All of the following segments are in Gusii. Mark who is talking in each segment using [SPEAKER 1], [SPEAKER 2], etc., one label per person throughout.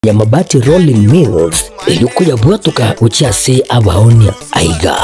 [SPEAKER 1] ya Mabati Rolling Mills erio koyabwatoka gochia ase abaonia. Aiga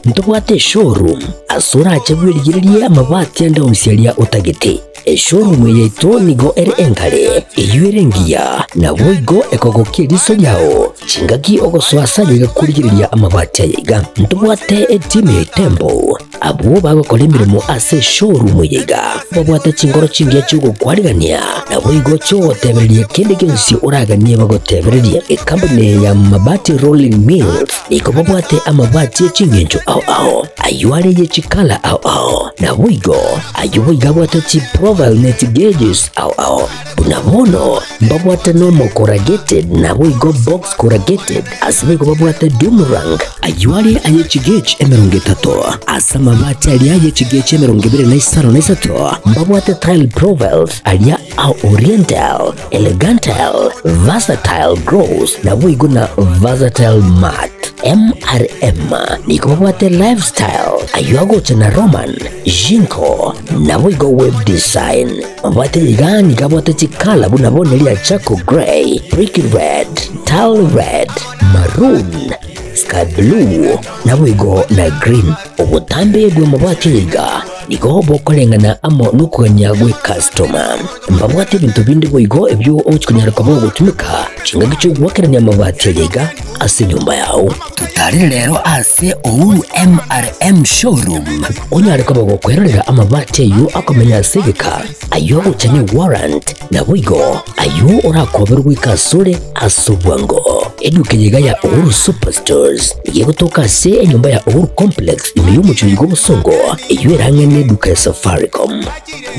[SPEAKER 1] ntobwate eshowroom ase orache bwerigererie amabati ande onsi aria otagete. Eshowroom eye yaito nigo ere enkare, eyio ere engiya, naboigo ekogokia eriso riao chingaki ogosoa ase ayaiga korigereria amabati ayaiga. Ntobwate etimu ya Itembo Abwo bagokora emeremo ase eshowroom eye iga babwate chinkoro chingiya chi'ogokwarigania, naboigo chi'ogotebereria kende gionsi oraganie bagotebererie. Ekampuni eye ya Mabati Rolling Mills nigo babwate amabati e chingencho ao ao, ayio are ye chikala ao ao, naboigo ayio boigo abwate chiprofile ne chigauges ao ao. Buna bono mbabwate normal corrugated naboigo box corrugated, ase boigo babwate doomerang, ayio are aye chigauge 30, ase amabati aria aye chigauge 23 mbabwate tile profiles aria a oriental, elegantile, versatile gloss naboigo na versatile matte. MRM nigo babwate lifestyle, ayio agocha na Roman, Jinko, naboigo web design. Mabwate iga nigo abwate chikala buna bono eria charcoal grey, brick red, tile red, maroon, sky blue, naboigo na green. Obotambe bw'amabati aya iga nigo bokoreng'ana amo nokogania gw'ecustoma. Mbabwate ebinto binde boigo ebio ogochi konyara koba ogotumeka chingaki chi'ogoakerania amabati aya iga ase enyomba yao. Totarere rero ase Uhuru MRM Showroom onyare koba gokwerorera amabati ayio akomenya ase egeka, ayio agocha ne warrant, naboigo ayio orakoberwe goika asore ase obwango. Eduka eye iga ya Uhuru Superstores nigo egotoka ase enyomba ya Uhuru Complex ime y'omochie oyo bw'obosongo eyio ere ang'e neduka ya Safaricom.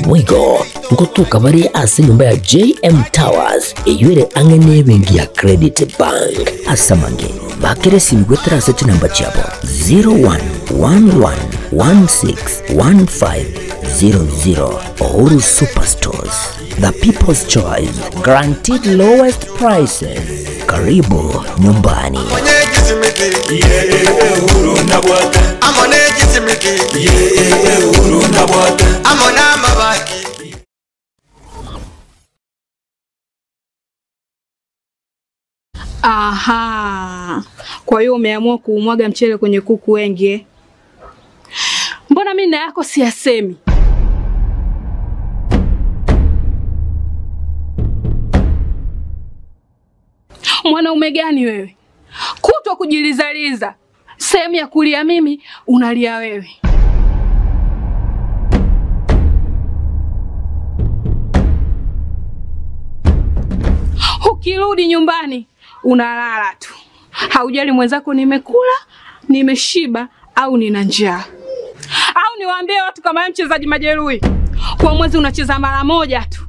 [SPEAKER 1] Boigo ngotoka bare ase enyomba ya JM Towers eyio ere ang'e nebenki ya Credit Bank. Ase amange, bakera esimi goetera ase chinamba chiabo 0111161500. Uhuru Superstores, the people's choice, guaranteed lowest prices. Karibu nyumbani.
[SPEAKER 2] Aha. Kwa hiyo umeamua kuumwaga mchele kwenye kuku wengi eh? Mbona mimi na yako siyasemi? Mwanaume gani wewe? Kutwa kujilizaliza. Sehemu ya kulia mimi unalia wewe. Ukirudi nyumbani unalala tu, haujali mwenzako nimekula, nimeshiba au nina njaa. Au niwaambie watu kama wewe mchezaji majeruhi, kwa mwezi unacheza mara moja tu.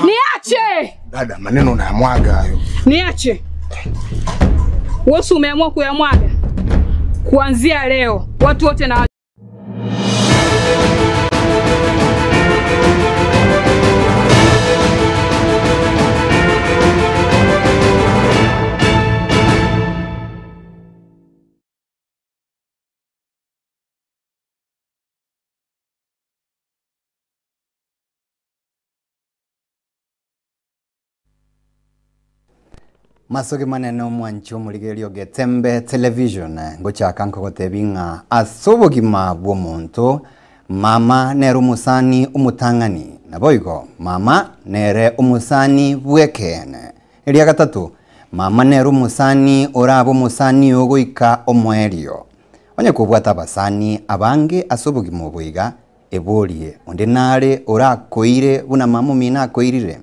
[SPEAKER 2] Niache,
[SPEAKER 3] Dada, maneno unayamwaga hayo.
[SPEAKER 2] niache. Wewe si umeamua kuyamwaga? Kuanzia leo watu wote na
[SPEAKER 4] Masoge manene omwanchi omorigereria ogetembe television ngochaka nkogotebi ng'a ase obogima bwa omonto mama nere omosani omotang'ani naboigo mama nere omosani bw'ekeene eria gatato mama nere omosani orabe omosani ogoika omoerio onye kobwata abasani abange ase obogima obo iga eborie onde nare orakoire buna mama omino akoirire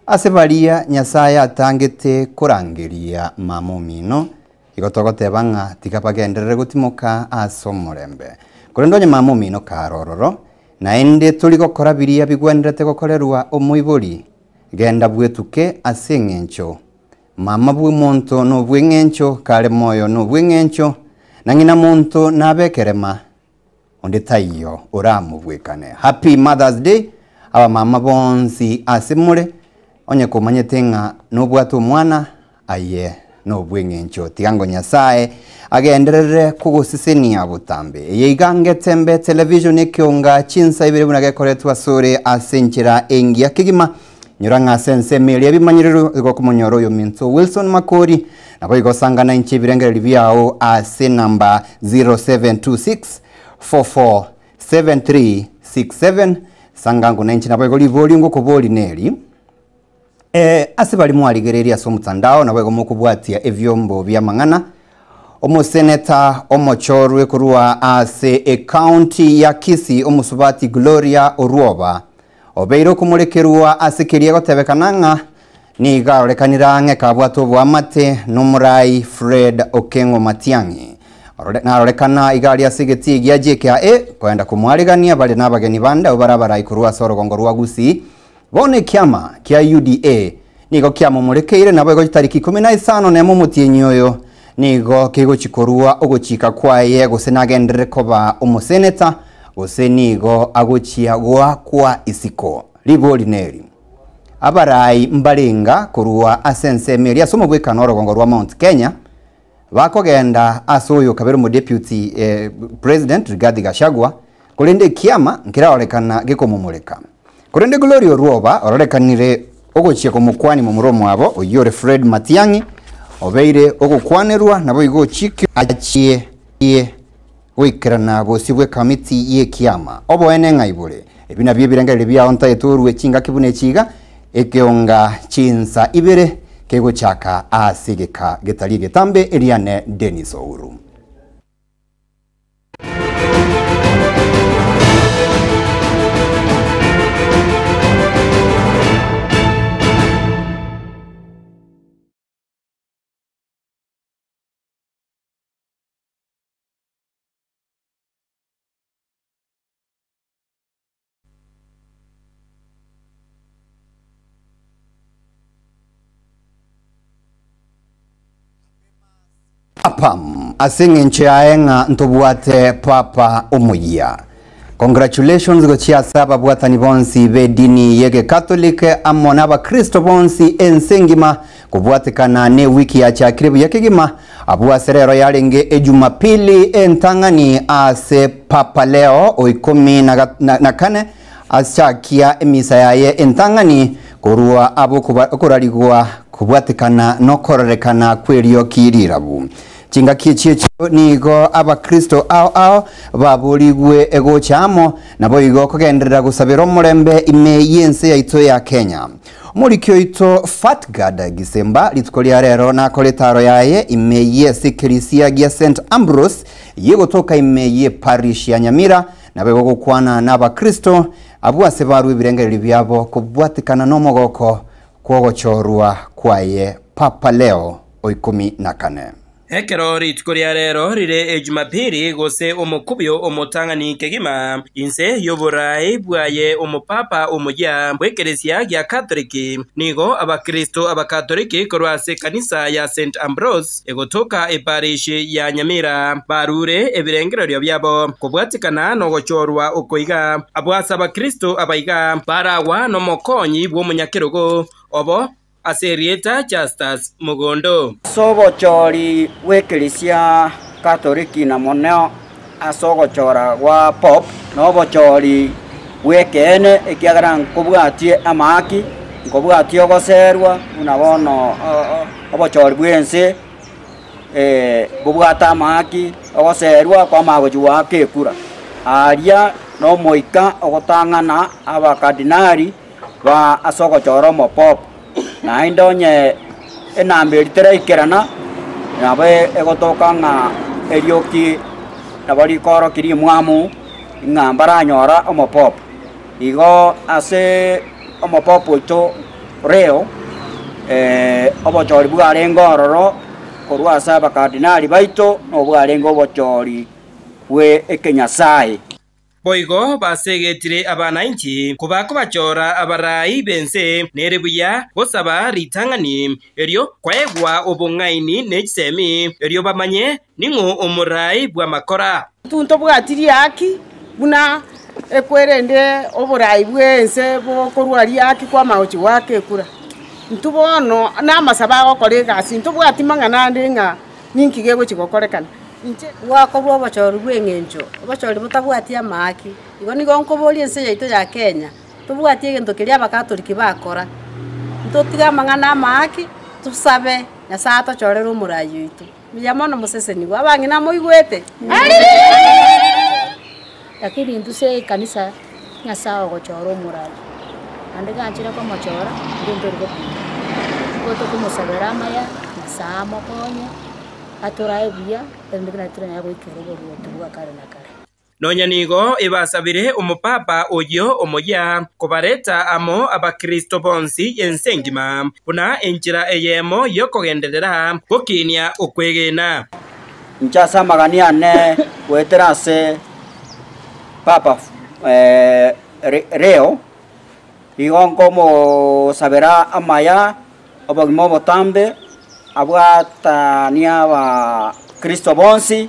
[SPEAKER 4] ase baria nyasaye atangete korangeria mama omino igo togoteba ng'a tiga bagenderere gotimoka ase omorembe korende onye mama omino karororo naende tori gokora biria bigwenderete gokorerwa omoibori genda bwetuke ase eng'encho mama bwa omonto na obweng'encho kare moyo na obweng'encho na ng'ina monto nabekerema onde taiyo oramobwekane happy mothers day abamama bonsi ase more onye komanyete ng'a nobwate omwana aye. nobweng'encho. Tiga ngo Nyasae agenderere kogosesenia botambe. Eye iga Ngetembe Television ekeonga chinsa ibere buna gekoretwa asore ase enchera engiya kegima. Nyora ng'a ase ensemo eria ebimanyerero igo okomonyora oyominto Wilson Makori, naboigo sangana inche ebirengererio biao ase enamba 0726 44 7367 Sangango nainche naboigo riborio ngokobori neri, Eh, ase baria mwarigereria ase omotandao naboigo mokobwatia ebiombo bi'amang'ana, omoseneta omochorwe korwa ase ecounty ya Kisii omosubati Gloria Orwoba obeire okomorekerwa ase keria egotebekana ng'a nigo arorekanire ang'e kabwate oboamate nomorai Fred Okengo Matiang'i. Narorekana iga aria ase egetii gia JKIA koenda komoarigania bare nabageni bande abwo bare abarai korwa ase orogongo rwa Gusii. Bono ekiama kia UDA nigo kiamomorekeire naboigo chitariki ikomi na isano nemo omotienyi oyo nigo kegochia korua ogochika kwaye gose nagenderere koba omoseneta gose nigo agochia goakwa isiko. Ribori neri, Abarai mbarenga korwa ase ensemo eria ase omobwekano orogongo rwa Mount Kenya Bakogenda ase oyo kabere omodeputy president Rigathi Gachagua, korende ekiama nkeraorekana gekomomoreka. Korende Gloria Orwoba ororekanire ogochia komokwania momura omwabo oyio ore Fred Matiang'i obeire ogokwanerwa naboigo ochikire achie goikerana bosio bw'ekamiti y'ekiama. Oboene ng'ai bore? Ebi nabio ebirengererio biao ntaete orue chingaki buna echi iga, ekeonga chinsa ibere kegochaka ase egeka getari egetambe eriane Dennis Ouru. Papa, ase eng'encho yaye ng'a ntobwate Papa omoyia. Congratulations gochia ase ababwatani bonsi b'edini y'Egekatoliki amo n'Abakristo bonsi ense engima kobwatekana n'ewiki yachakire buya kegima abwo ase rero yarenge Ejumapili entang'ani ase Papa Leo o ikomi na kane achakia emisa yaye entang'ani korwa abwo okorarigwa kobwatekana nokororekana kw'erioki rirabu. Chingaki echi echio nigo Abakristo ao ao baborigwe gocha amo, naboigo kogenderera gosabera omorembe ime y'ense yaito ya Kenya. Omoriki oito Fatgard Gisemba rituko ria rero nakore etaro yaye ime y'ase ekerisia gia St Ambrose yegotoka ime ye parish ya Nyamira, naboigo gokwana n'Abakristo abwo ase barwe ebirengererio biabo kobwatekana nomogoko kwogochorwa kwaye Papa Leo o ikomi na kane.
[SPEAKER 5] Ekero rituko ria rero rire Ejumapili, gose omokubio omotang'ani kegima, inse y'oboraai bwaye omopapa omoyia bw'ekeresia gia Katoliki, nigo abakristo abakatoliki korwa ase ekanisa ya St Ambrose egotoka eparishi ya Nyamira barure ebirengererio biabo kobwatekana nogochorwa oko iga. Abwo ase abakristo aba iga baragwa nomokonyi bw'omonyakerogo obo Ase erieta Justus Mogondo.
[SPEAKER 6] Ase obochori bw'ekeresia Katoliki na mono ase ogochora gwa Pope, na obochori bw'ekeene ekiagera nkobwatie amahaki, nkobwatie ogoserwa buna bono obochori bw'ense bobwate amahaki, ogoserwa kwamanya gochia goaka ekura. Aria nomoika ogotang'ana abakardinali. Ba ase ogochora omopopo, naende onye enamba eria teraikerana, nabo egotoka ng'a erioki nabo rikoorokia rimwamu ng'a mbaranyora omopopo. Igo ase omopopo oito reo, obochori bwarenge ororo korwa ase abakardinali baito, nobwarenge obochori bwe ekenyasae.
[SPEAKER 5] Boigo basegetire abanainchi kobakobachora abarai b'ense, nere buya gosaba ritang'ani, erio kwaegwa obong'aini ne chisemi, erio bamanye ning'o omorai bw'amakora.
[SPEAKER 7] Intwe ntobwati riaki buna ekwerende oborai bw'ense bokorwa riaki kw'amagochi goaka ekura. Intwe bono namasabo agokora egasi, ntobwati mang'ana ande ng'a ninki gegochi gokorekana. Inche.
[SPEAKER 8] Gwakorwa obochori bw'eng'encho, obochori botabwati amaaki. Igo nigo nkoboria ense yaito ya Kenya, tobwati egento keria abakatoliki bakora, ntotige amang'ana amaaki, tosabe Nyasae atochorere omorai oito. Mbuya mono mosesenigwe, abang'ina moigwete?
[SPEAKER 9] Lakini intwe ase ekanisa Nyasae ogochora omorai, naende ganchire komochora, intwe ntori gopinga. Nigo tokomosabera amaya, Nyasae amokonye, atorae buya, erinde buna toranyare goikera oboruoti bwa kare na kare.
[SPEAKER 5] Nonya nigo ebasabire omopapa oyio omoyia kobareta amo abakristo bonsi ense engima, buna enchera eyemo y'okogenderera gokinia okwegena.
[SPEAKER 6] Inche ase amagani ane goetera ase Papa Leo, igo nkomosabera amaya, obogima obotambe, abwatanie abakristo bonsi,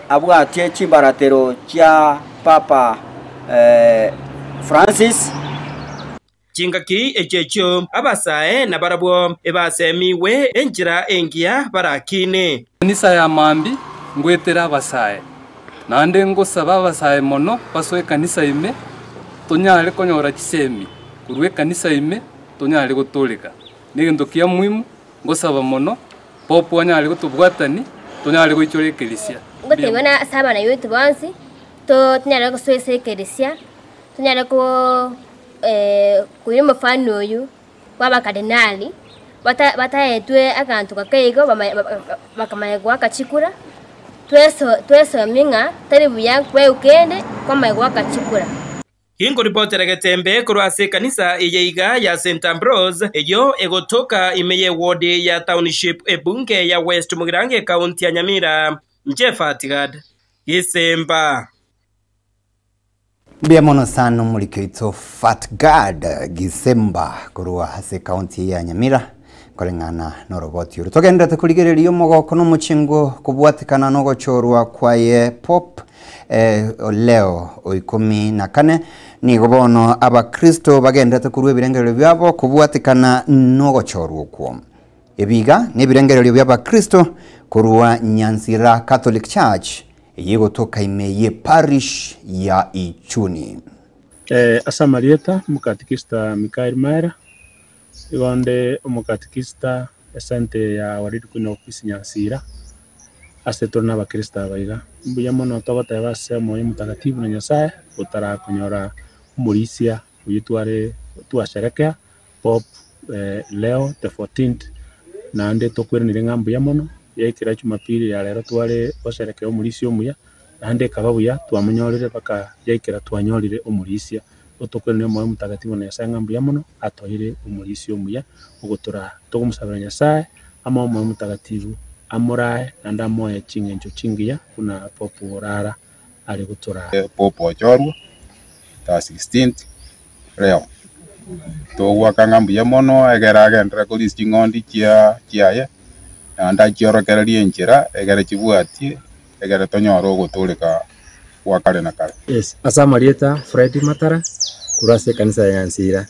[SPEAKER 6] abwatie chimbaratero chia Papa Francis.
[SPEAKER 5] Chingaki echio echio abasae nabarabwo ebasemigwe enchera engiya barakine.
[SPEAKER 10] Ekanisa ya mambia ngwetera abasae, naende ngosaba abasae mono basoe ekanisa ime, tonyare konyora chisemi korwa ekanisa ime, tonyare gotooreka. Negento kia muhimu ngosaba mono Pope anyare gotobwatani, tonyare goichora ekerisia.
[SPEAKER 11] Mbuya Ngotebiwa na ase abana baito bonsi, to tonyare gosoa ase ekerisia, tonyare ko koira omofano oyio bwa abakardinali, bata bataetwe aganto gake igo bamanye bakamanya goaka chikura, tweso twesomie ng'a tari buya kwegwa kende kwamanya goaka chikura.
[SPEAKER 5] Inkoripotera getembe korwa ase ekanisa eye iga ya St Ambrose, eyio egotoka ime y'ewodi ya Township ebunge ya West Mugirango ekaunti ya Nyamira, inche Fatgad Gisemba.
[SPEAKER 4] Mbuya mono sana omoriki oito Fatgad Gisemba korwa ase ekaunti eye ya Nyamira koreng'ana noroboti oro. Togenderete korigereria omogoko na omochengo kobwatekana nogochorwa kwaye Pope Leo o ikomi na kane, nigo bono abakristo bagenderete korua ebirengererio biabo kobwatekana nogochorwa okwo. Ebiga nebirengererio bi'abakristo korwa Nyanzira Catholic Church eyio egotoka ime ye parish ya Ichuni.
[SPEAKER 12] Ase amarieta, Omokatikista Mikael Maera, igo onde omokatikista esente ya Our Lady Queen of Peace Nyansira, ase tore nabakristo aba iga. Mbuya mono togoteba ase omoyo omotakatifu na Nyasaye, otarakonyora omorisia oyio tware twasherekea Pope Leo the 14th, naende tokweranire ng'a mbuya mono, yaikera Jumapili ya rero tware gosherekea omorisia omuya, naende ekaba buya twamonyorire mpaka yaikera twanyorire omorisia. Igo tokweranire omoyo omotakatifu na Nyasaye ng'a mbuya mono atoeire omorisia omuya ogotoraa. Tokomosabera Nyasaye amoe omoyo omotakatifu amorae naende amoe ching'encho chingiya buna Pope orara are gotoraa.
[SPEAKER 13] Pope ochorwa the 16th Leo, togoaka ng'a mbuya mono egere agenderere korisia ching'ondi chia chiaye, naende achiorokererie enchera egere chibwatie, egere tonyore ogotooreka gwa kare na kare.
[SPEAKER 14] Yes, ase amarieta Fred Matara korwa ase ekanisa ya Nyansira,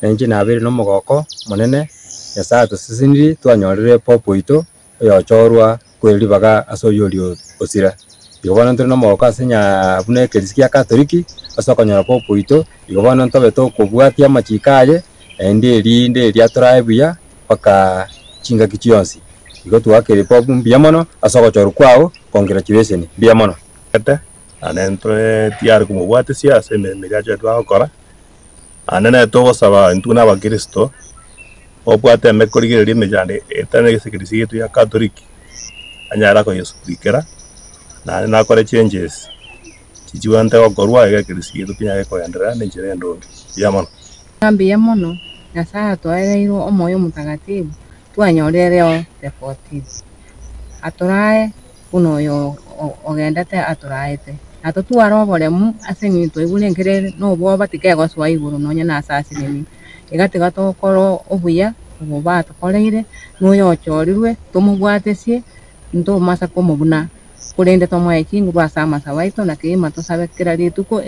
[SPEAKER 14] na inche nabeire nomogoko monene, Nyasaye atosesenirie twanyorire Pope oito oyochorwa koira ribaga ase oyio oria osira. Igo bono ntore nomogoko ase nyaa buna ekerisi gia Katoliki ase okonyora Pope oito, igo bono ntobe tokobwatia amachiko aye, naende erinde eria torae buya mpaka chingaki chionsi. Igo twakeire Pope mbuya mono ase ogochorwa kwao, congratulation, mbuya mono.
[SPEAKER 15] Naende ntore tiare komobwatisia ase emeremo eria achoretwe agokora, naende nere togosaba intwe buna abakristo, obwate ime korigereria emechando etari ase ekanisa yaito ya Katoliki, anyare koyesugurikera, naende nakore changes chichibwate gokorwa iga ekanisa yaito kenyare koendelea na enchera endonge. Mbuya mono.
[SPEAKER 16] Mbuya mono, Nyasae atoereirwe omoyo omotakatifu, twanyorire Leo the 14th. Atorae buna oyo ogendete atoraete, na totware oboremu ase eng'encho twaigure nkere nobwoba tikegosoa igoro nonya nase asinini. Iga tiga tokore obuya obo batokoreire, na oyochorirwe tomobwatesie, ntomasa komobuna, korende tomoe chinguru ase amasabo aito, na kegima tosabe kera rituko.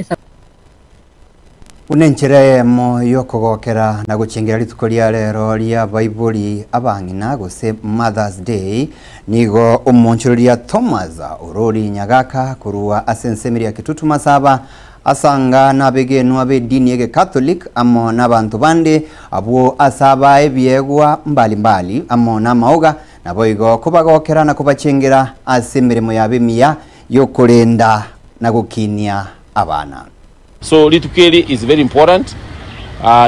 [SPEAKER 4] Buna enchera eyemo y'okogokera na gochengera rituko ria rero ria Baibori abang'ina gose Mother's Day, nigo omonchoreria Thomas Orori Nyagaka korwa ase ensemo ya Kitutu Masaba asanga nabegenwa b'edini y'Egecatholic amo nabanto bande abwo ase abae ebiegwa mbali mbali amo namaoga naboigo kobagokera na kobachengera ase emeremo yabo emiya y'okorenda na gokinia abana.
[SPEAKER 17] So rituko eri is very important,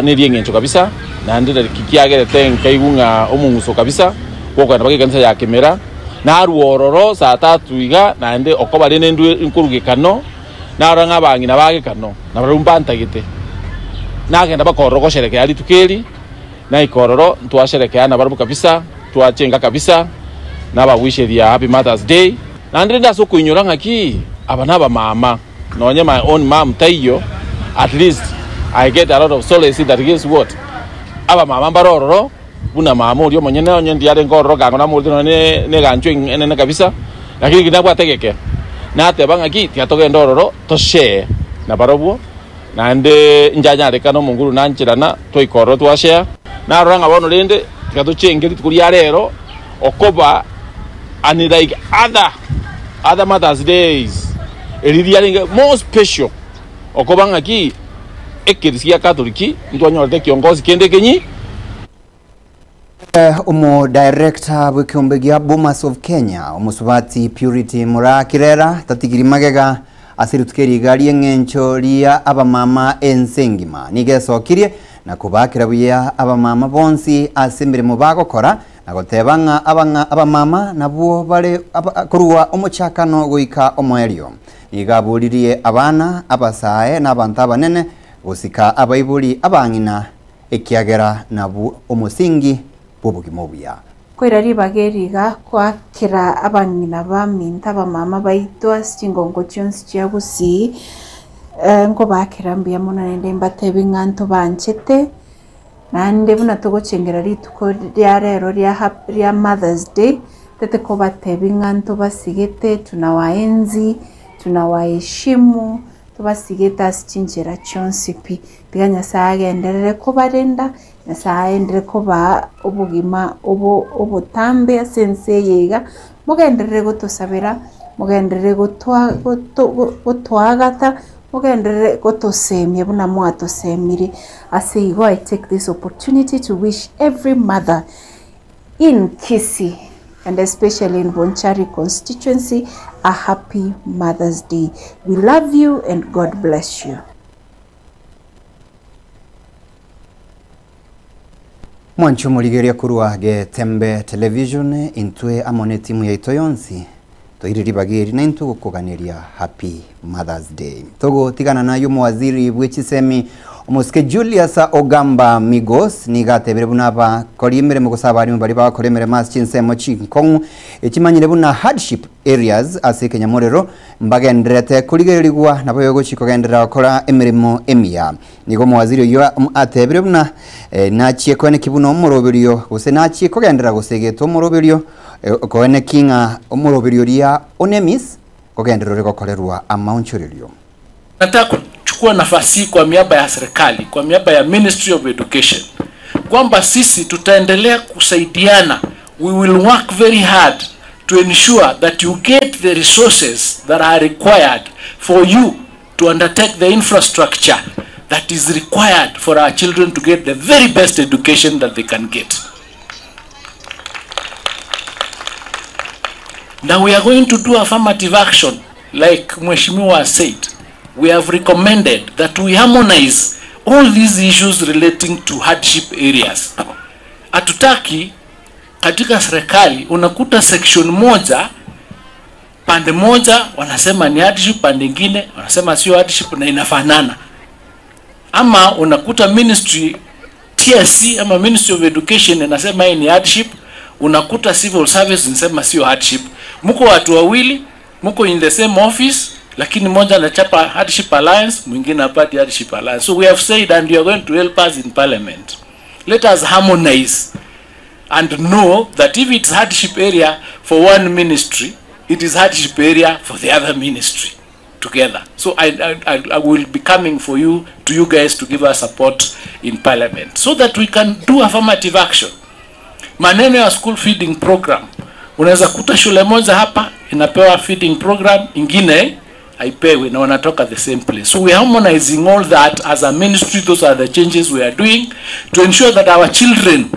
[SPEAKER 17] nerieng'encho kabisa, naende naki kiagerete nkaigwa ng'a omong'uso kabisa bwokogenda mpaka ekanisa ya Kimera, narwa ororo saa tatu iga naende okoba rende ndwe nkorwa gekano, narora ng'a abang'ina ba gekano nabarabwo mbantagete, nagenda mpaka ororo gosherekea rituko eri, naika ororo ntwasherekea nabarabwo kabisa, twachenga kabisa, nabawisheria happy mother's day, naende rende ase okoinyora ng'aki aba nabamama. Nonye my own mum taiyo at least I get a lot of solace that guess what abamama mbare ororo buna mama oria omonyene onye ndiarenge ororo kango namorete nonye ne eganchwa enene kabisa lakini ekio nabwate egeke nateba ng'aki tiga togende ororo to share nabarobwo naende njanyarekana omonguru nancherana twaika ororo twa share narora ng'a bono rende tiga tochenge rituko ria rero okoba unlike other other mothers days eri riarenge more special okoba ng'aki ekerisi gia Catholic ntwanyorete ekiongozi kende ekenyi.
[SPEAKER 4] Omo director bw'ekeombe gia Bomas of Kenya omosubati Purity Muraa Kirera tatigiri magega ase rituko eri iga ri'eng'encho ria abamama ense engima. Nigo esokirie na kobakera buya abamama bonsi ase emeremo bagokora na goteba ng'a abang'a abamama nabwo bare korwa omochakano goika omoerio. Nigo aboririe abana, abasae na abanto abanene gosika abaibori abang'ina ekiagera nabwo omosingi bw'obogima obuya.
[SPEAKER 18] Koira ribaga eri iga koakera abang'ina baminto abamama baito ase chingongo chionsi chia Gusii, nkobaakera mbuya mono naende mbatebi ng'a ntobanchete, naende buna togochengera rituko ria rero ria hap ria Mother's Day, ntete kobatebi ng'a ntobasigete, tunawaenzi, tunawaheshimu, tobasigete ase chinchera chionsi pi. Tiga Nyasaye agenderere kobarenda, Nyasaye aenderere kobaa obogima obo obotambe ase ense eye iga, mogenderere gotosabera, mogenderere gotwa goto gotoagata, mogenderere gotosemia buna mwatosemire. Ase igo I take this opportunity to wish every mother in Kisii and especially in Bonchari constituency a happy Mother's Day. We love you and God bless you.
[SPEAKER 4] Mwanche omorigereria korwa Getembe Television, intwe amo netimu yaito yonsi toire ribaga eri naintwe gokoganeria Happy Mother's Day. Togotigana naye omowaziri bwe chisemi omosike Julius Ogamba Migos nigo atebire buna abakori emeremo gose abarimu baria bagokora emeremo ase chinsemo chinkong'u echimanyire buna hardship areas ase ekenyamorero Mbagendererete korigererigwa, naboigo gochia kogenderera gokora emeremo emiya. Nigo omowaziri oyio atebire buna nachie koenekia buna omoroberio, gose nachie kogenderera gosegetwa omoroberio, koenekia ng'a omoroberio oria o NEMIS kogenderera ore gokorerwa amaonchorerio.
[SPEAKER 19] Nataka kuchukua nafasi hii kwa miaba ya serikali, kwa miaba ya Ministry of Education, kwamba sisi tutaendelea kusaidiana. We will work very hard to ensure that you get the resources that are required for you to undertake the infrastructure that is required for our children to get the very best education that they can get. Now we are going to do affirmative action, like Mheshimiwa said. We have recommended that we harmonize all these issues relating to hardship areas. Hatutaki katika serikali unakuta section moja pande moja wanasema ni hardship, pande ingine wanasema sio hardship na inafanana. Ama unakuta ministry TSC ama Ministry of Education inasema hii ni hardship, unakuta civil service inasema sio hardship. Mko watu wawili, mko in the same office, lakini mmoja anachapa hardship alliance, mwingine hapati hardship alliance. So we have said, and you are going to help us in parliament, let us harmonize and know that if it's hardship area for one ministry, it is hardship area for the other ministry. together. So I, I, I will be coming for you, to you guys to give us support in parliament so that we can do affirmative action. Maneno ya school feeding program, unaweza kuta shule moja hapa inapewa feeding program, ingine haipewi na wanatoka the same place. So we are harmonizing all that as a ministry. Those are the changes we are doing to ensure that our children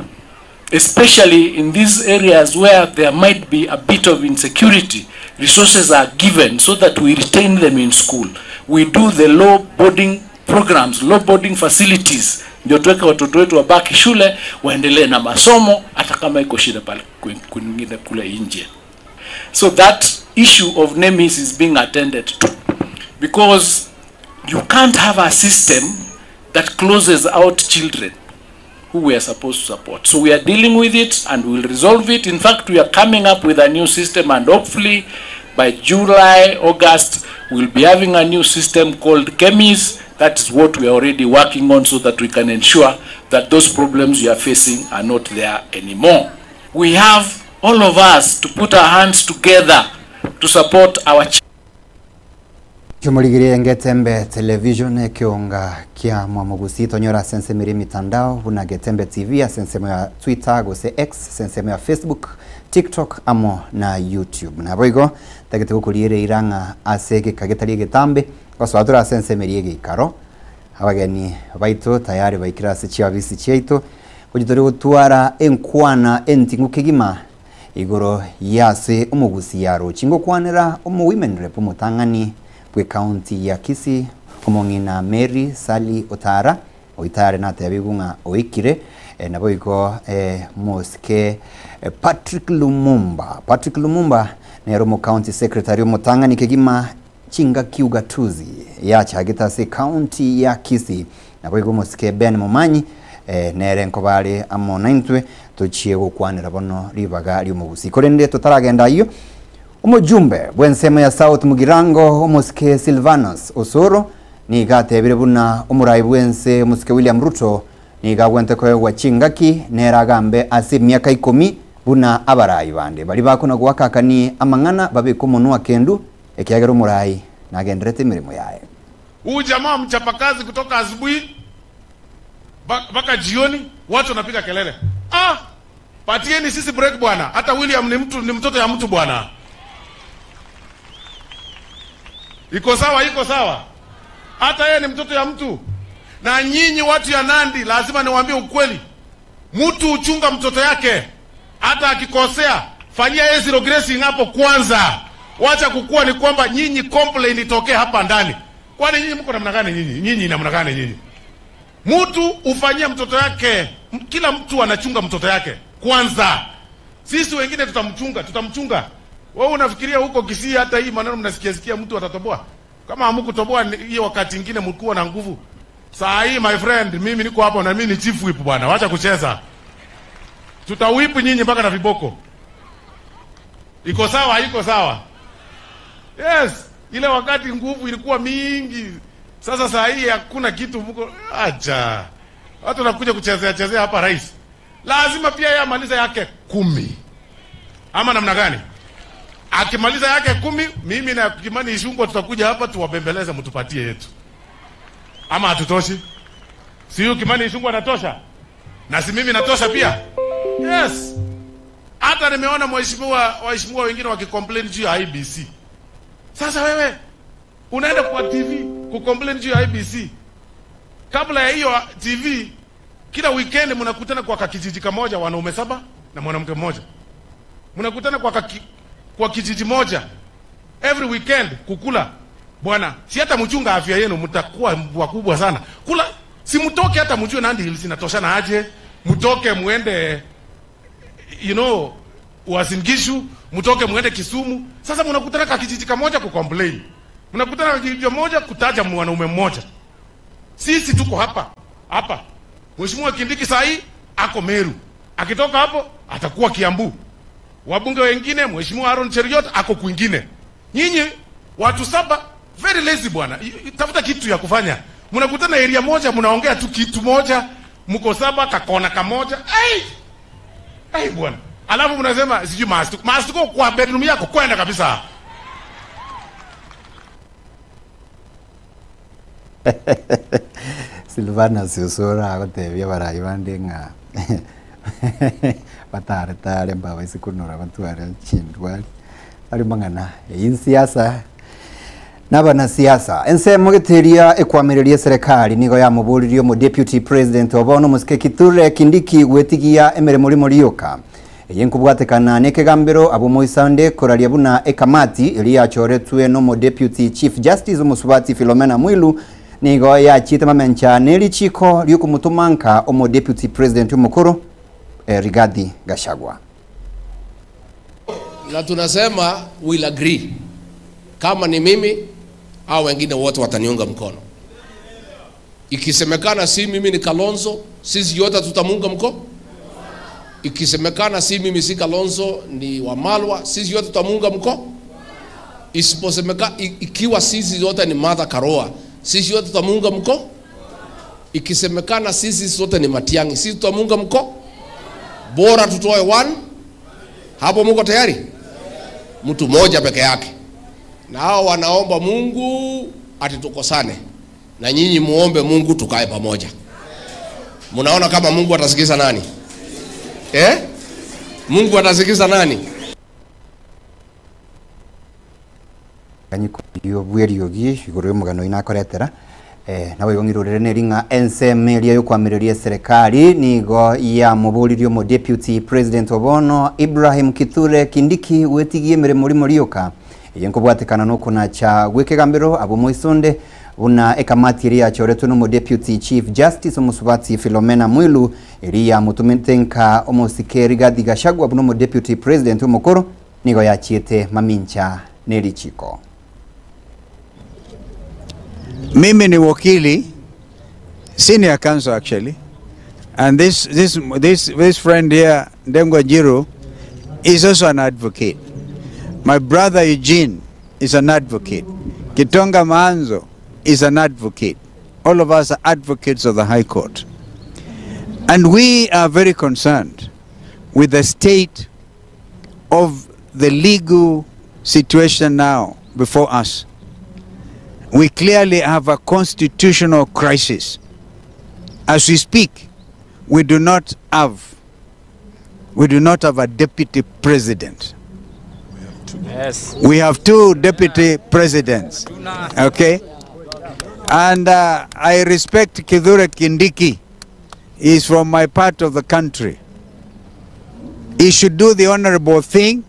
[SPEAKER 19] especially in these areas where there might be a bit of insecurity, resources are given so that we retain them in school. We do the low boarding programs, low boarding facilities, ndio tuweke watoto wetu wabaki shule waendelee na masomo hata kama iko shida pale kwingine kule nje. So that issue of NEMIS is being attended to because you can't have a system that closes out children who we are supposed to support. So we are dealing with it and we'll resolve it. In fact, we are coming up with a new system and hopefully by July, August, we'll be having a new system called CHEMIS. That is what we are already working on so that we can ensure that those problems you are facing are not there anymore. We have all of us to put our hands together to support our children.
[SPEAKER 4] Chumurigirie Ngetembe Television ekionga kia mwamugusi tonyora sensemiri mitandao buna Getembe TV asensemo ya Twitter gose X sensemo ya Facebook TikTok amo na YouTube naboigo tagete gukuriere iranga ase gikagetari getambe gosoatura asensemeri gikaro abageni baito tayari baikira ase chiabisi chiaito gochitori gotwara enkwana entingu kegima igoro yase omogusi yarochi ngokwanera omo women rep omotang'ani bwe county ya Kisii omong'ina Mary Sally Otara oitare natebi ng'a oikire e, naboigo e, mosike e, Patrick Lumumba. Patrick Lumumba nero mo county secretary omotang'ani kegima chinga kiugatuzi yachagete ase county ya Kisii naboigo mosike Ben Momanyi e, nere nkobare amo naintwe tochie gokwanera bono ribaga riomogusi korende totaragenda iyo omojumbe bw'ensemo ya South Mugirango omosike Silvanus Osoro niga atebire buna omorai bwense omosike William Ruto niga agwente koegwa chingaki nere agambe ase emiaka 10 buna abarai bande bari bakona gwakakani amang'ana babika omonwa kendu ekiagera omorai nagenderete emirimo yaye.
[SPEAKER 20] Huyu jamaa mchapakazi kutoka asubuhi mpaka jioni, watu wanapiga kelele. Ah, patieni sisi break bwana. Hata William ni mtu, ni mtoto ya mtu bwana. Iko sawa, iko sawa. Hata yeye ni mtoto ya mtu. Na nyinyi watu ya Nandi, lazima niwaambie ukweli. Mtu uchunga mtoto yake, hata akikosea, fanyia yeye zero grazing hapo kwanza. Wacha kukua ni kwamba nyinyi complain itokee hapa ndani. Kwani nyinyi mko namna gani nyinyi? Nyinyi namna gani nyinyi? Mtu ufanyie mtoto yake, kila mtu anachunga mtoto yake kwanza. Sisi wengine tutamchunga, tutamchunga. Wewe unafikiria huko Kisii hata hii maneno mnasikia sikia mtu atatoboa? Kama hamkutoboa hiyo wakati ingine mlikuwa na nguvu. Saa hii my friend, mimi niko hapa na mimi ni chief whip bwana, wacha kucheza. Tutawip nyinyi mpaka na viboko. Iko sawa, iko sawa? Yes, ile wakati nguvu ilikuwa mingi. Sasa saa hii hakuna kitu mko acha. Watu wanakuja kuchezea chezea hapa rais. Lazima pia yeye amalize yake 10. Ama namna gani? Akimaliza yake 10, mimi na Kimani Ichung'wah tutakuja hapa tuwabembeleze mtupatie yetu. Ama hatutoshi? Si huyu Kimani Ichung'wah anatosha? Na si mimi natosha pia? Yes. Hata nimeona mheshimiwa waheshimiwa wengine wakicomplain juu ya IBC. Sasa wewe unaenda kwa TV kucomplain juu ya IBC. Kabla ya hiyo TV, kila weekend mnakutana kwa kakijiji kamoja, wanaume 7 na mwanamke mmoja. Mnakutana kwa kijiji moja every weekend kukula. Bwana, si hata mchunga afya yenu, mtakuwa wakubwa sana. Kula, si mtoke hata mjue Nandi Hills inatoshana aje. Mtoke muende you know Uasin Gishu, mtoke muende Kisumu. Sasa mnakutana kwa kijiji kamoja kucomplain. Mnakutana kwa kijiji moja kutaja mwanaume mmoja. Sisi tuko hapa hapa. Mheshimiwa Kindiki saa hii ako Meru. Akitoka hapo atakuwa Kiambu. Wabunge wengine Mheshimiwa Aaron Cheruiyot ako kwingine. Nyinyi watu 7 very lazy bwana. Tafuta kitu ya kufanya. Mnakutana area moja mnaongea tu kitu moja, mko 7 kakona kamoja. Ai! Ai bwana. Alafu mnasema sijui mastuko. Mastuko kwa bedroom yako kwenda kabisa.
[SPEAKER 4] Silvanus Osoro agotebia abarai bande ng'a batare tare mbabaise konora batware chindwari ari mang'ana eyio nsiasa na abanasiasa. Ensemo gete eria ekwamereria eserekari nigo yamoboririe omo deputy president obo nomosike Kithure Kindiki gwetigia emeremo rimo rioka. Eye nkobwatekana nekegambero abwo moisande koraria buna ekamati eria yachoretwe nomo deputy chief justice omosubati Philomena Mwilu nigo yachiete mamencha nerichiko riokomotoma nka omo deputy president omokoro Rigathi Gachagua.
[SPEAKER 21] Na tunasema we'll agree kama ni mimi au wengine wote wataniunga mkono. Ikisemekana si mimi ni Kalonzo, sisi yote tutamuunga mkono. Ikisemekana si mimi si Kalonzo ni Wamalwa, sisi yote tutamuunga mkono. Isiposemeka, ikiwa sisi yote ni Martha Karua, sisi yote tutamuunga mkono. Ikisemekana sisi sote ni Matiang'i, sisi tutamuunga mkono. Bora tutoe one. Hapo muko tayari? Mtu mmoja peke yake. Na hao wanaomba Mungu ati tukosane, na nyinyi muombe Mungu tukae pamoja. Munaona kama Mungu atasikiza nani? Mungu atasikiza nani?
[SPEAKER 4] Kanyiko bweriogi igoro y'omogano inakoretera nabo igo ng'irorere neri ng'a ensemo eria yokwamireria eserekari nigo yamoboririe omo deputy president obono Ibrahim Kithure Kindiki gwetigia emeremo rimo rioka eye nkobwatekana nokonacha gwekegambero abo moisonde buna ekamati eria yachoretwe nomo deputy chief justice omosubati Philomena Mwilu eria yamotomete nka omosike Rigathi Gachagua buna omo deputy president omokoro nigo yachiete mamincha nerichiko.
[SPEAKER 22] Mimi ni wakili, senior counsel actually, and this friend here, Ndengwa Njiru, is also an advocate. My brother Eugene is an advocate. Kitonga Maanzo is an advocate. All of us are advocates of the High Court. And we are very concerned with the state of the legal situation now before us. We clearly have a constitutional crisis. As we speak, we do not have a deputy president.
[SPEAKER 23] Yes.
[SPEAKER 22] We have two deputy presidents. Okay? And I respect Kithure Kindiki. He's from my part of the country. He should do the honorable thing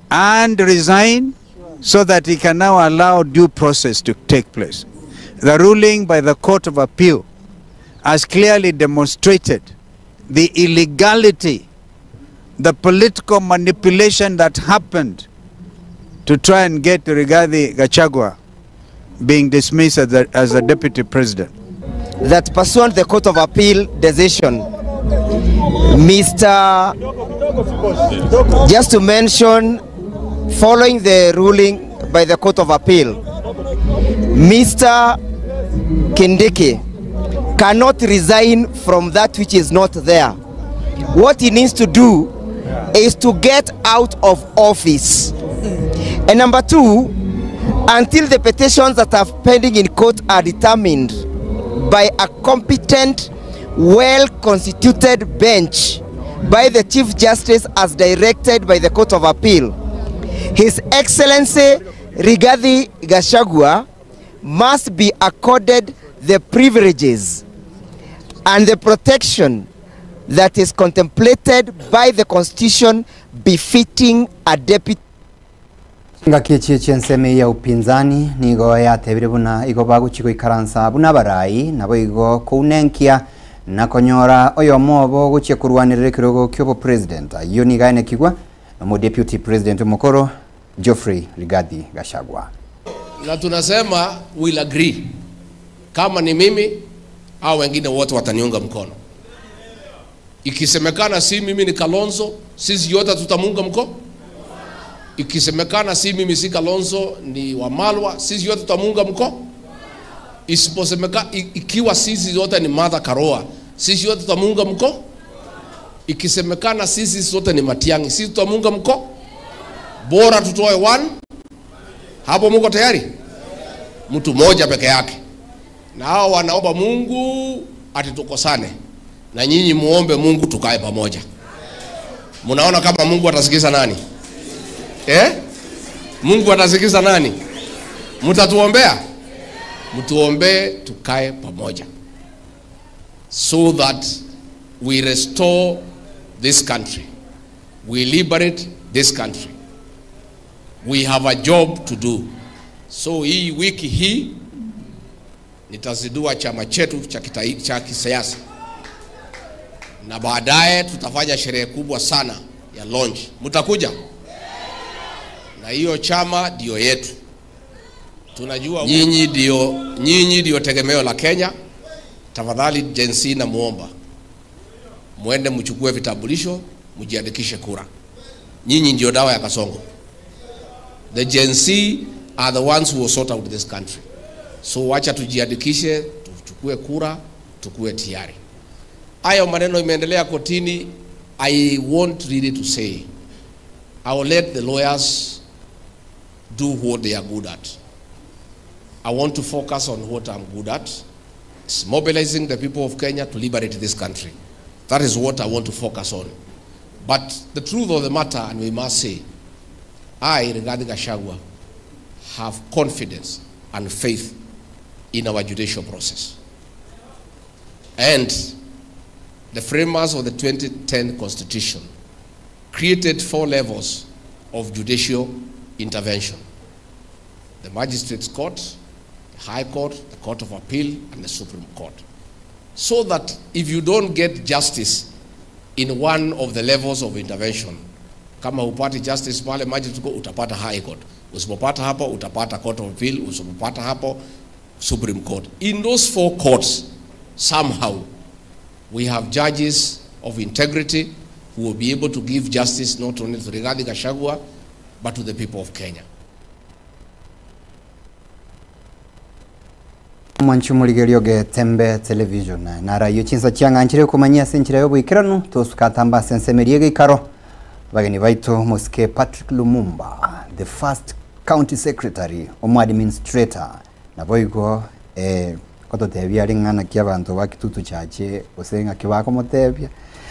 [SPEAKER 22] and resign so that he can now allow due process to take place. The ruling by the Court of Appeal has clearly demonstrated the illegality, the political manipulation that happened to try and get Rigathi Gachagua being dismissed as the deputy president.
[SPEAKER 24] That pursuant the Court of Appeal decision, Mr. Just to mention, following the ruling by the Court of Appeal, Mr. Kindiki cannot resign from that which is not there. What he needs to do is to get out of office. And number two, until the petitions that are pending in court are determined by a competent, well-constituted bench by the Chief Justice as directed by the Court of Appeal, His Excellency Rigathi Gachagua must be accorded the privileges and the protection that is contemplated by the Constitution befitting a deputy.
[SPEAKER 4] Ngaki enseme ya upinzani nigo yatebire buna igo baguchiko ikaransa buna barai nabo igo kounenkia na konyora oyo mobo guchia kurwanirira ekirogo kyobo president ayo nigaene kigwa nomo deputy president mukoro Geoffrey Rigathi Gachagua.
[SPEAKER 21] Na tunasema we'll agree kama ni mimi au wengine wote wataniunga mkono. Ikisemekana si mimi ni Kalonzo, sisi yote tutamuunga mkono. Ikisemekana si mimi si Kalonzo ni Wamalwa, sisi yote tutamuunga mkono. Isiposemeka, ikiwa sisi yote ni Martha Karua, sisi yote tutamuunga mkono. Ikisemekana sisi sote ni Matiang'i, sisi tutamuunga mkono. Bora tutoe one. Hapo muko tayari? Mtu mmoja peke yake. Na hao wanaomba Mungu ati tukosane, na nyinyi muombe Mungu tukae pamoja. Mnaona kama Mungu atasikiza nani? Eh? Mungu atasikiza nani? Mtatuombea? Mtuombee tukae pamoja so that we restore this country. We liberate this country. We have a job to do. So hii wiki hii nitazindua chama chetu cha kitai- cha kisiasa na baadaye tutafanya sherehe kubwa sana ya launch. Mtakuja? Na hiyo chama ndio yetu. Tunajua nyinyi ndio nyinyi ndio tegemeo la Kenya. Tafadhali Gen Z namuomba muende mchukue vitambulisho, mjiandikishe kura. Nyinyi ndio dawa ya kasongo. The Gen Z are the ones who will sort out this country. So wacha tujiandikishe, tuchukue kura, tukue tayari. Hayo maneno imeendelea kotini. I want really to say I will let the lawyers do what they are good at. I want to focus on what I'm good at. It's mobilizing the people of Kenya to liberate this country. That is what I want to focus on. But the truth of the matter, and we must say, I, regarding Gachagua, have confidence and faith in our judicial process. And the framers of the 2010 Constitution created four levels of judicial intervention: the Magistrates' Court, the High Court, the Court of Appeal, and the Supreme Court. So that if you don't get justice in one of the levels of intervention, kama hupati justice pale Magistrates Court, utapata High Court. Usipopata hapo, utapata Court of Appeal. Usipopata hapo, Supreme Court. In those four courts, somehow, we have judges of integrity who will be able to give justice not only to Rigathi Gachagua, but to the people of Kenya.
[SPEAKER 4] Mwanchi omorigereria ogetembe television narayo chinsa chiang'anchire komanyia ase enchera ya oboikeranu tosukatamba ase ensemeria egeikaro bageni baito mosike Patrick Lumumba the first county secretary omo administrator nabo igo eh, gototebia are ng'ana ki abanto ba kitutu chache gose ng'aki bakomotebia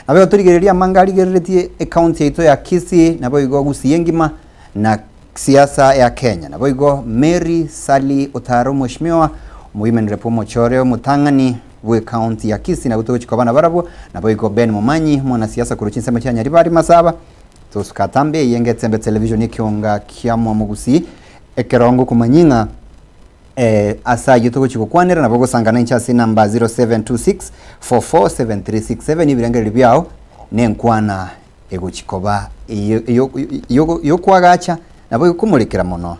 [SPEAKER 4] nabo igo torigereria amanga arigereretie ecounty yaito ya Kisii nabo igo Gusii engima na siasa ya Kenya nabo igo Mary Sally Otaro mheshimiwa omowomen rep omochore omotang'ani bwe county ya Kisii nabo togochika abana barabwo nabo igo Ben Momanyi mwanasiasa korwa chinsemo chia Nyaribari Masaba tosuka atambe eye ngetembe television ekionga kia mwamo Gusii ekerongo komanyia ng'a eh, ase ayio togochi gokwanera nabo ogosangana inche ase enamba 0726447367 ebirengererio biao na enkwana egochi koba eyo eyo eyo yokwagacha nabo egokomorekera mono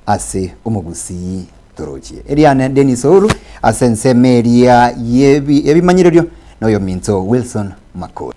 [SPEAKER 4] ase omogusii torochie. Eriane Dennis Ouru ase ensemo eria yebi ebimanyererio na oyominto Wilson Makori.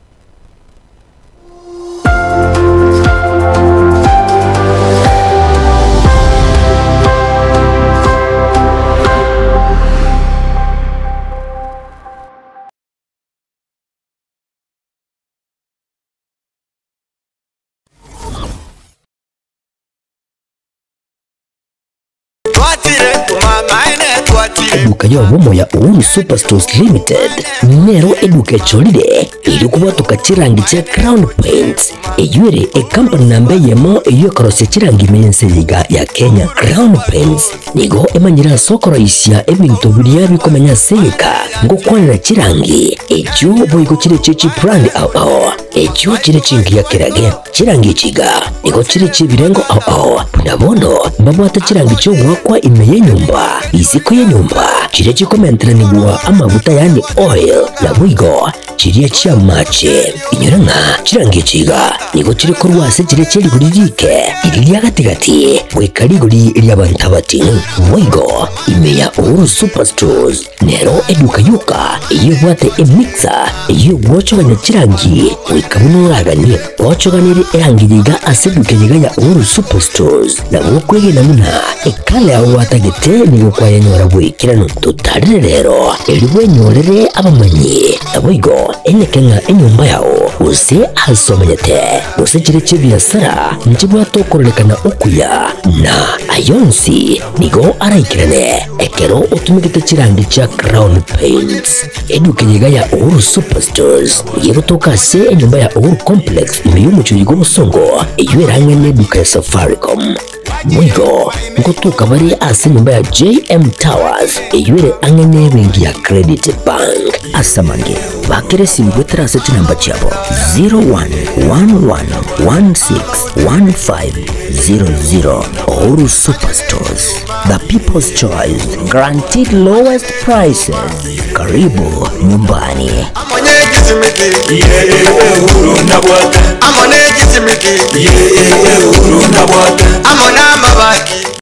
[SPEAKER 1] Eduka y'obomo ya Uhuru Superstores Limited nero eduka echorire eri kobwatoka chirangi chia Crown Paints eywo ere ecompany namba eyemo eywo ekorosia chirangi ime y'ense eye iga ya Kenya. Crown Paints nigo emanyire ase okoroisia ebinto biria bikomenya ase egeka ngokwanera chirangi echio boigo chire chie chibrand ao ao echio chire chingiya kerage chirangi echi iga nigo chire chiebirengo ao ao buna bono mbabwate chirangi chiogoakwa ime y'enyomba isiko y'enyomba chiria chikomenteranigwa amaguta yaani oil naboigo chiria chi'amache. Inyora ng'a chirangi echi iga nigo chire korwa ase chiria chie rigori riike riria ria gati-gati goika rigori ri'abanto abating'u. Boigo ime ya Uhuru Superstores nero eduka yoka eyio ebwate emixer eyio egwochogania chirangi goika buna oraganie. Gwochoganirie erangi eye iga ase eduka eye iga ya Uhuru Superstores nabo okwegena buna ekala yao gwatagete nigo kwayenyora boikeranu. Totarire rero erio bwenyorere abamanyi, naboigo enyeke ng'a enyomba yao, gose aase omenyete, gose chire chi'ebiasara nchibwate okororekana okuya, na ayonsi nigo araikerane ekero otumegete chirangi chia Crown Paints. Eduka eye iga ya Uhuru Superstores nigo egotoka ase enyomba ya Uhuru Complex ime y'omochie oyo bw'obosongo, eyio erang'e neduka ya Safaricom. Boigo ngotoka bare ase enyomba ya JM Towers eyio ere ang'e nebenki ya Credit Bank. Ase amange, bakera esimi goetera ase chinamba chiabo 0111161500. Uhuru Superstores, the people's choice, guaranteed lowest prices. Karibu nyumbani.